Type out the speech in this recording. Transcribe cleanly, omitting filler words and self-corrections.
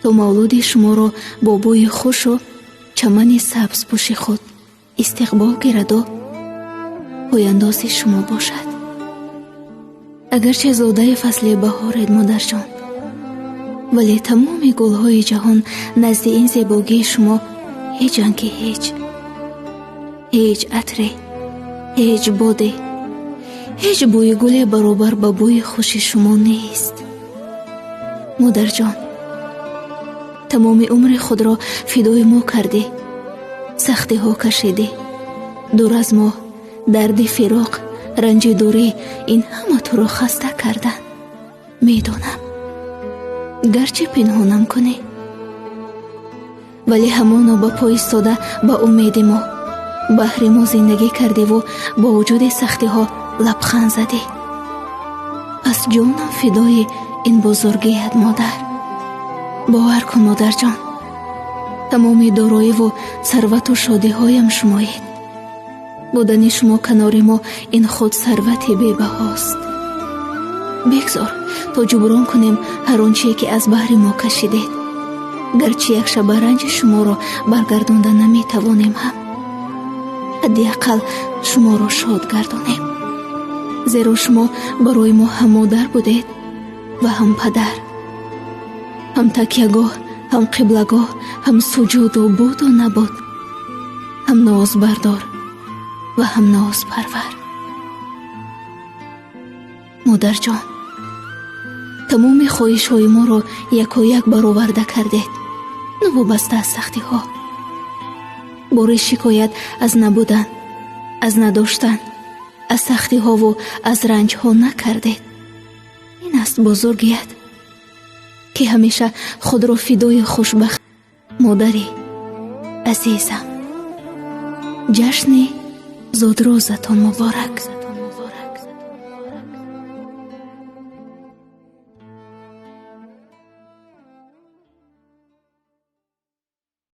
То мавлуди шуморо бо бӯи хушу чамани сабзпӯши худ истиқбол гираду пойандози шумо бошад. Агарчи зодаи фасли баҳоред, модарҷон, вале тамоми гулҳои ҷаҳон назди ин зебогии шумо ҳеҷанд, ки ҳеҷ. Ҳеҷ атре, ҳеҷ боде, ҳеҷ бӯи гуле баробар ба бӯи хуши шумо нест. Модарҷон, тамоми умри худро фидои мо кардӣ, сахтиҳо кашидӣ. Дур аз мо, дарди фироқ, ранҷи дурӣ, ин ҳама туро хаста карданд, медонам, гарчи пинҳонам кунӣ. Вале ҳамоно ба по истода, ба умеди мо, баҳри мо зиндагӣ кардиву бо вуҷуди сахтиҳо лабханд задӣ. Пас ҷонам фидои ин бузургият, модар. Бовар кун, модарҷон, тамоми дороиву сарвату шодиҳоям шумоед. Будани шумо канори мо ин худ сарвати бебаҳост. Бигзор то ҷуброн кунем ҳар он чие, ки аз баҳри мо кашидед. Гарчи як шаба ранҷи шуморо баргардонда наметавонем ҳам, ҳадди ақал шуморо шод гардонем, зеро шумо барои мо ҳам модар будед ва ҳам падар, ҳам такягоҳ, ҳам қиблагоҳ, ҳам суҷуду буду набуд, ҳам нозбардор ва ҳам нозпарвар. Модарҷон, тамоми хоҳишҳои моро якояк бароварда кардед, новобаста аз сахтиҳо. Бори шикоят аз набудан, аз надоштан, аз сахтиҳову аз ранҷҳо накардед. Ин аст бузургият, ки ҳамеша худро фидои хушбахт. Модари азизам, ҷашни зодрӯзатон муборак!